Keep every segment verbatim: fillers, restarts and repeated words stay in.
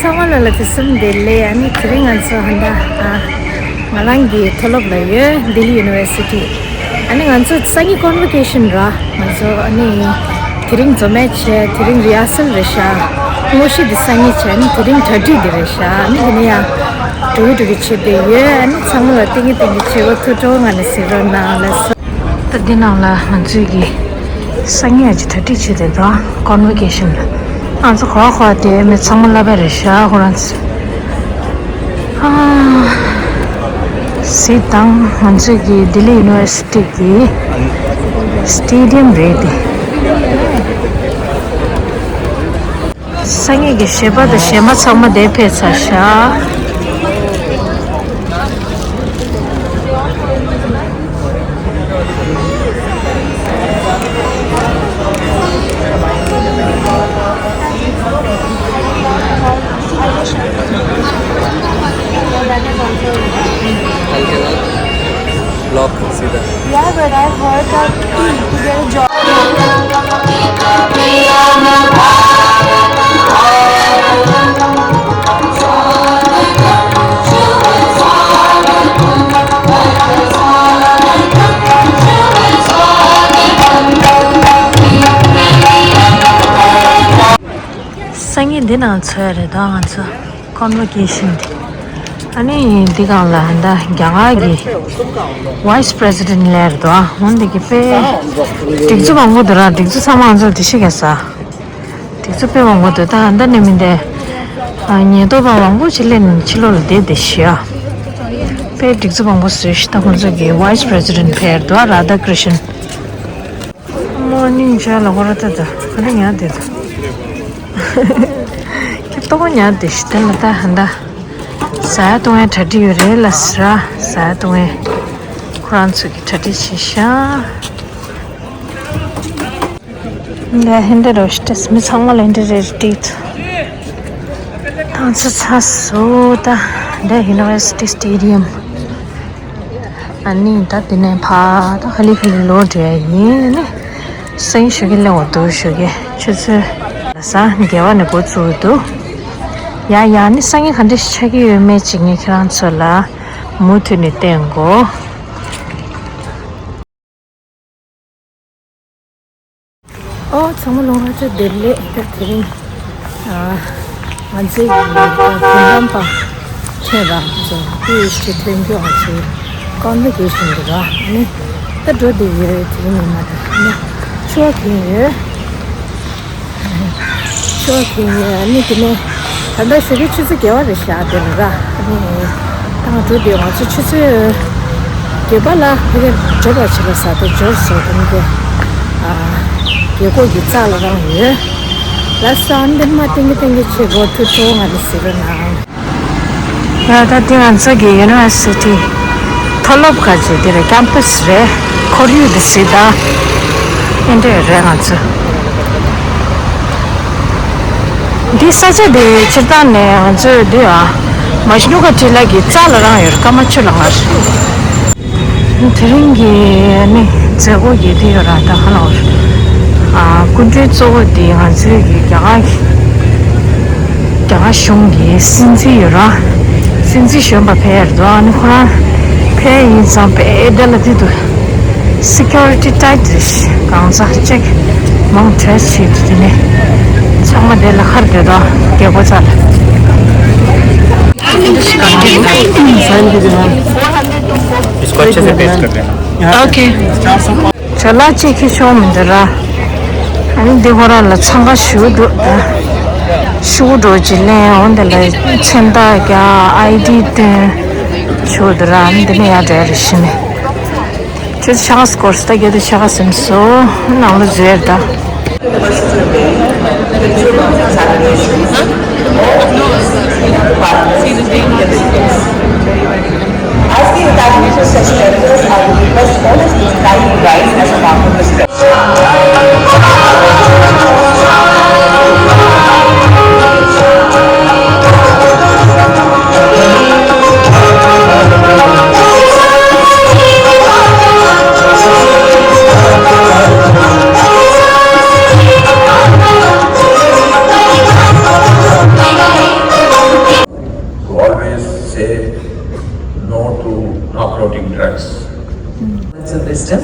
ཚང་མ་ལ་ལ་དུས་གསུམ་བདེ་ལེགས། ཨ་ནི་དེ་རིང་ང་ཚོ་ཧན་ད་ཨ་ང་རང་གི་མཐོ་སློབ་ལ་ཡོད། ལྡི་ལི་ཡུ་ནི་ཝར་སི་ཊི། ཨ་ནི་ང་ཚོ་སང་ཉིན་ཀོན་ཝོ་ཀེ་ཤན་ར། ང་ཚོ་ཨ་ནི་དེ་རིང་འཛོམས་མེད་བྱས། དེ་རིང་རི་ཧར་སལ་རེད་ཤག་དངོས་གཞི་འདི་སང་ཉིན་བྱས། ཨ་ནི་དེ་རིང་གྲ་སྒྲིག་འདི་རེད་ཤག་ཨ་ནི་དེ་ནས་ཡང་འགྲོ་གི་འགྲོ་གི་བྱེད་བསྡད་ཡོད། ཨ་ནི་ཚང་མ་ལ་བསྟན་གྱི་བསྟན་གྱི་བྱེད་པ་ཐུགས་སྤྲོ་ང་ནས་ཟེར་རོགས་གནང་ལགས་སོ། ད་འདི་ནང་ལ་ང་ཚོས་ཀྱི་སང་ཉིན་ཅིག་གྲ་སྒྲིག་བྱེད་བསྡད་དོ། ཀོན་ཝོ་ཀེ་ཤན་ལ། ང་ཚོ་གོ་གོ་དེ་མི་ཚང་མ་ལབ་པ་རེད་ཤག་ཁོ་རང་ཚོ། ཨ། གཟིགས་དང་། ང་ཚོས་ཀྱི་ལྡི་ལི་ཡུ་ནི་ཝར་སི་ཊི་གི་སི་ཊེ་ཌི་ཡམ་རེད་དེ། སང་ཉིན་གྱི་གཞས་པ་དང་གཞས་མ་ཚང་མ་དེ་ཕེབས་ཚར་ཤག हल्के ना, ब्लॉक सीधा। Yeah, but I heard that to get a job. སང་ཉིན་འདི་ནང་ཚོ་ཡ་རེད་དོ། ང་ཚོ་ཀོན་ཝོ་ཀེ་ཤན་དེ། ཨ་ནི་འདི་སྒང་ལ་ཧན་ད་རྒྱ་གར་གྱི་ཝའི་སི་པི་རེ་སི་ཌེན་ཊི་ལབ་རེད་དོ། འོན་ཏེ་གི་དཔེ་སྒྲིག་འཛུགས་མང་པོ་འདུག་ར། སྒྲིག་འཛུགས་ཚང་མ་ང་ཚོ་ལ་དེ་ཤེས་ག་ས། དེ་ཚོ་དཔེ་མང་པོ་འདུག་ད་ཨ་འདྲ་ནས་མིན་ཏེ། ཨ། ཉེན་རྟོག་པ་མང་པོ་ཅིག་སླེབས་ནས་ཕྱི་ལོགས་ལ་བསྡད་བསྡད་ཤག་དཔེ་སྒྲིག་འཛུགས་མང་པོ་བཟོས་ཤག་ད་ཁོང་ཚོ་གི་ཝའི་སི་པི་རེ་སི་ཌེན་ཊི་ཕེབས་འདུག་ར་དྷ་ཀྲི་ཤན། མོར་ནིང་ཇ་ལ་ཧོ་ར་ཏ་ཏ་ག་རེ་ཉར་བསྡད་འདུག་ཁྱེད་ལྟོ་གོ་ཉར་བསྡད་ཤག་དེ་ལ་ད་ཧན་ད་ཟ་ཡ་བཏུང་ཡ་གྲ་སྒྲིག་ཡོད་རེད་ལབ་ཟེར་ར། ཟ་ཡ་བཏུང་ཡ་ཁོ་རང་ཚོ་གི་གྲ་སྒྲིག་བྱས་ཤག་འདི་ཧིན་དི་རོ་སྟེས། མི་ཚང་མ་ལ་ཧིན་དི་རེ་སྟེས། ད་ང་ཚོ་ཚར་སོང་། ད་འདི་ཡུ་ནི་ཝར་སི་ཊི་སི་ཊེ་ཌི་ཡམ། ཨ་ནི་ད་དེ་ནས་ཕར་ད་ཧ་ལི་ཧ་ལི་ལོག་འགྲོ་ཡ་ཡིན། ཨ་ནི་སང་ཉིན་ཞོགས་ཀས་སླེབས་འོང་འདུག་ཞོགས་ཀས་ཆུ་ཚོད་གཟའ་ཉི་མ་ནས་འགོ་བཙུགས་འདུག་ཡ་ཡ། ཨ་ནི་སང་ཉིན་ག་འདྲ་ཞིག་ཆགས་ཀྱི་ཡོད་མེད་ཅིག་ངས་ཁྱེད་རང་ཚོ་ལ་མུ་མཐུད་ནས་བསྟན་གོ། ཨོ། ཚང་མ་ལོ་ང་ཚོ་བདེ་ལེགས། ད་དེ་རིང་ཨ་ང་ཚོའི་བུ་རམ་པ་ཁྱེད་རང་ཚོ་པི་ཨེཆ་ཌི་ཐོན་རྒྱུ། ང་ཚོའི་ཀོན་ཝོ་ཀེ་ཤན་འདི་ར། ཨ་ནི་ད་འགྲོ་བསྡད་ཡོད། དེ་རིང་ཉི་མ་དང་ཨ་ནི་ཆུ་བ་ཁྱེར་ཡོད། ཆུ་བ་ཁྱེར་ཡོད། ཨ་ནི་དེ་ནས་ད་ལྟ་ཞོགས་ཀའི་ཆུ་ཚོད་བརྒྱད་པ་རེད་ཤག་དེ་ལ་ར། ཨ་ནི་ད་ང་འགྲོ་བསྡད། ང་ཚོ་ཆུ་ཚོད་བརྒྱད་པ་ལ་ཕ་གིར་འབྱོར་བ་བྱེད་པ་ས་དེ་འབྱོར་སོང་། ཨ་ནི་དེ་ཨ་རྒྱལ་སྒོ་གི་རྩ་ལ་རང་ཡོད་ལ། སང་འདིར་མ་ཏིང་གི་ཏིང་གི་བྱེད་སྒོ་ཐུག་ཐུག་ང་ནི་ཟེར་རོ་ན། ཡ། ད་འདི་ང་ཚོ་གི་ཡུ་ནི་ཝར་སི་ཊི་མཐོ་སློབ་ཁ་ཅིག་འདི་རེད། ཀེམ་པ་སི་རེད། ཁོར་ཡུག་འདི་གཟིགས་དང་། ཨེ་འདྲ་རེད། ང་ཚོ་འདི་ས་ཆ་འདི་སྤྱིར་བཏང་ནས་ང་ཚོའི་འདི་ཨ་མ་ཤི་ནུ་ཀ་ཊི་ལ་གི་རྩ་ལ་རང་ཡོད། ཀ་མ་ཆུ་ལ་ང་། དེ་རིང་གི་ནི་མཛད་སྒོ་གི་དེ་ཡོད་ར། ད་ཧ་ལ་བར་ཨ་སྐུ་མགྲོན་གཙོ་བོ་དེ་ང་ཚོའི་གི་རྒྱ་གར་གི་རྒྱ་གར་གཞུང་གི་སྲིད་འཛིན་ཡོད་ར། སྲིད་འཛིན་གཞོན་པ་ཕེབས་ཡོད་རེད་དོ། ཨ་ནི་ཁོ་རང་ཕེབས་ཡིན་ཙང་དཔེ་དེ་ལ་དེ་དུ་སི་ཀུ་རི་ཊི་ཊའིཊ་རེད། གང་ཟག་ཅིག་མང་ཁྲལ་བྱེད་དུ་དེ་ནས་ཚང་མ་དེ་ལ་ཁར་བསྡད་དོ། རྒྱལ་སྒོ་རྩ་ལ། इसको अच्छे से पेस्ट कर देना। ཨོ་ཁེ། ཅ་ལག་ཅིག་ཁྱེར་ཤོག་མི་འདུག་ར། ཨ་ནི་འདི་ཁོ་རང་ལ་འཚང་ཁ་ཞུ་འདུག་ད་ཤུ་གུ་འགྲོ་ཅིག་ལེན། འོ་འདི་ལ་མཚན་རྟགས་རྒྱག་ཨའི་ཌི་སྟོན་ཞུ་འདུག་ར། ཨ་ནི་འདི་ནས་ཡར་འགྲོ་ཡ་རེད། གཞི་ནས་ཁྱོད་ཆ་ག་སྐོར་སྟ་གེ་དུ་ཆ་ག་སེམས་སོ་ནང་ལ་བཟོས་ད། As the Academy for Such Matters, I would request all of you to kindly rise as a mark of respect. System.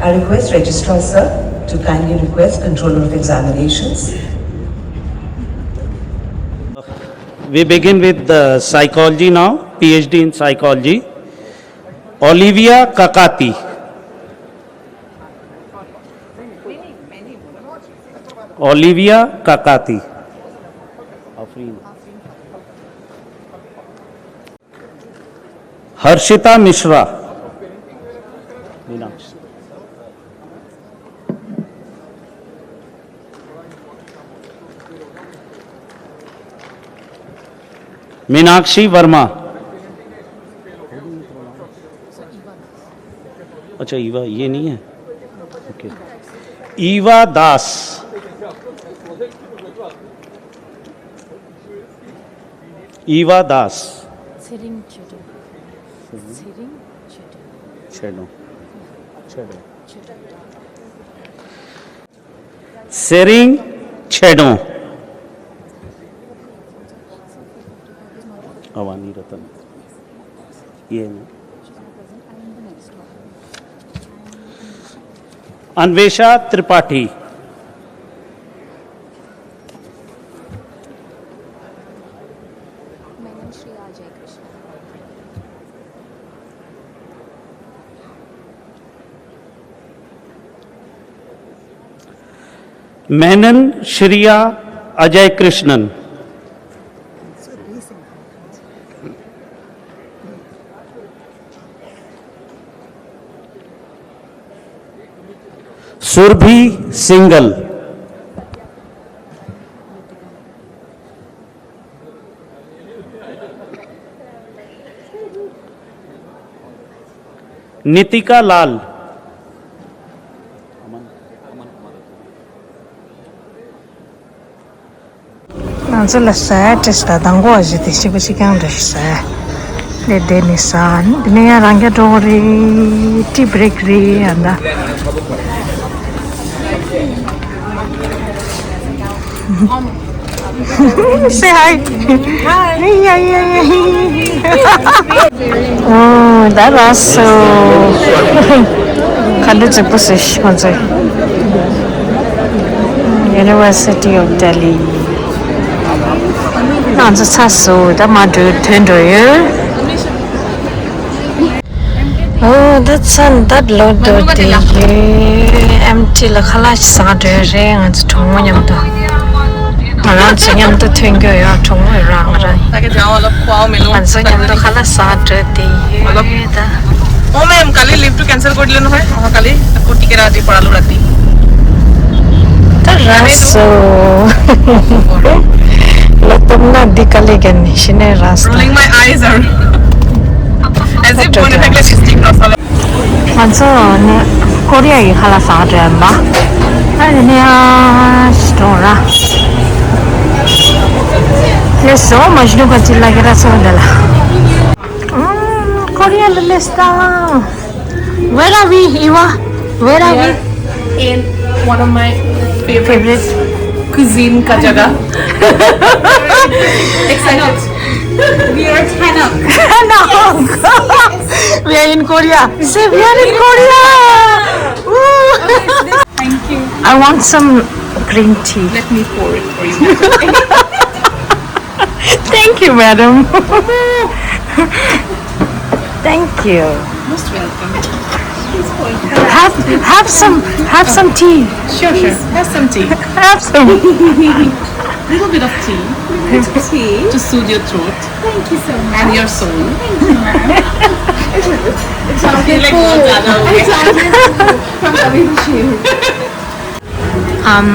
I request Registrar Sir to kindly request Controller of Examinations. We begin with the psychology now, PhD in psychology. Olivia Kakati. Olivia Kakati. Harshita Mishra. Meenakshi. Meenakshi Verma. अच्छा, ईवा ये नहीं है। ओके। ईवा दास। ईवा दास। Tsering Chedo. Tsering Chedo. Chedo. Chedo. Tsering Chedo. Avani Ratan. ये नहीं। अन्वेषा Tripathi. Menon Shreya Ajay Krishnan. Surbhi Singhal. Nitika Lal. ང་ཚོ་ལ་ཟས་སྤྲད་ད་དང་གོ་ཞིག་དེ་ཞིག་པ་ཞིག་ཀྱང་འདྲ་ཞིག་ཟས་ལས་དེ་ནི་ཟ་འདི་ནས་ཡང་རང་རྒྱ་འགྲོ་གི་རེད། tea break རེད་ཨ་ད། Say hi. Hi. Yeah, yeah, yeah. ཨོ་ད་ར་སོ་ག་འདྲ་ཙི་པོ་སི་ཤི་ཁོང་ཚོས། University of Delhi. ང་ཚོ་ཚ་སོ་ད་མ་འགྲོ་དོན་འགྲོ་ཡོད། ཨོ་ད་ཚ་འདབ་ལོ་འགྲོ་དེ་ཡོད། ཨེམ་ཊི་ལ་ཁ་ལག་ཞིག་ཟ་འགྲོ་ཡོད་རེད། ང་ཚོ་གྲོགས་མོ་མཉམ་དུ། ང་རང་ཚོ་མཉམ་དུ་ཐོན་རྒྱུ་ཡོད་གྲོགས་མོ་ཡོད་རང་རང་། ང་ཚོ་མཉམ་དུ་ཁ་ལག་ཟ་འགྲོ་དེ་ཡོད་ད། Oh ma'am, Kali lift cancel कर लेना है। हाँ, काली कुर्ती के राजी पड़ा लो राती। ད་ར་སོ། ལོ་སྟོང་ན་འདི་ག་ལེ་གན་ཤི་ནས་ར་སོ། Rolling my eyes are as if one effect like this cross. ང་ཚོ་ནི་ཀོ་རི་ཡ་ཡི་ཁ་ལག་ཟ་འགྲོ་ཡ་མ། ཨ་ནི་ནི་ཨ་ཤི་ཏོང་ར། There's so much new Kachila Kera Savadala. Korea Lista. Where are we, Iva? Where are we? In one of my favorite, favorite cuisine ka jaga. Excited. We are Tanok. Tanok. We are in Korea. Say we are in Korea. Woo. Thank you. I want some green tea. Let me pour it for you. Thank you, madam. Thank you. Most welcome. Please pour it. Have, have some, have some tea. Sure, sure. Have some tea. Have some. Little bit of tea. Little tea. To soothe your throat. Thank you so much. And your soul. Thank you, ma'am. It's, it's, it's okay. Like, बहुत ज्यादा हो गया. From कभी भी छीन. Um,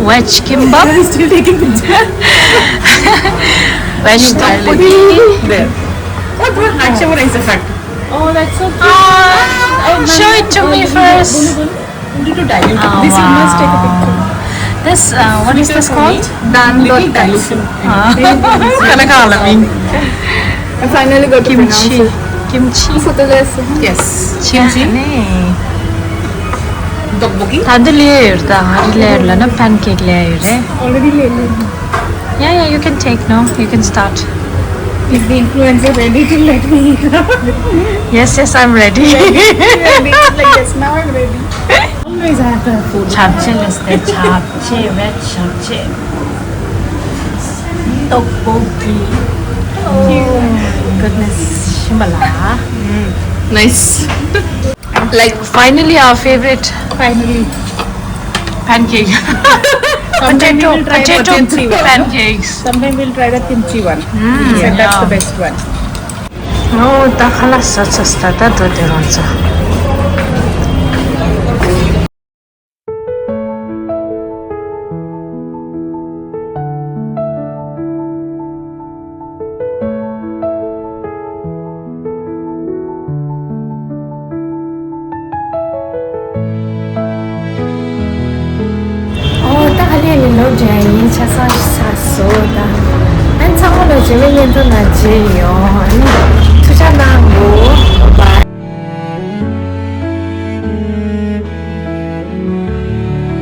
veg kimbap. Veg tteokbokki. There. Oh, बहुत अच्छा बना है, in fact. Oh, that's so cute. Ah, show it to me first. Little dilute. Oh, this, you must take a picture. This, uh, what is this called? Little dilute. Kimchi. Kimchi. Kimchi. Kimchi. Tteokbokki. ད་འདི་ལས་ཡོད་ད། ཧ་རི་ལས་ཡོད་ལ་ན་pancake ལས་ཡོད་རེད། Already ལས་ཡོད། Yeah, yeah, you can take, no? You can start. Is the influencer ready to let me? Yes, yes, I'm ready. Ready, ready. Like, yes, now I'm ready. Always have the food. ཆབ་ཆེ་ལས་ཏེ་ཆབ་ཆེ་བེད་ཆབ་ཆེ། ཏོག་པོ་ཀི། Oh goodness. ཤིམ་པ་ལ། Nice. Like, finally, our favorite. Finally. Pancake. Sometime we will try potato, potato pancakes. Sometime we'll try the kimchi one. Mm, yeah, that's the best one. Oh, ད་ཁ་ལག་ཟ་ཚར་ད་ད་དོ་དེ་རང་ཚ། ཨོ་ད་ཧ་ལས་ལས་ལོ་རྒྱ་ཡིན་ཆ་ཚང་ས་སོ་ད། ཨན་ཚང་མ་ལོ་རྒྱ་བའི་ཉན་ཐོ་ན་རྗེས་ཡོང་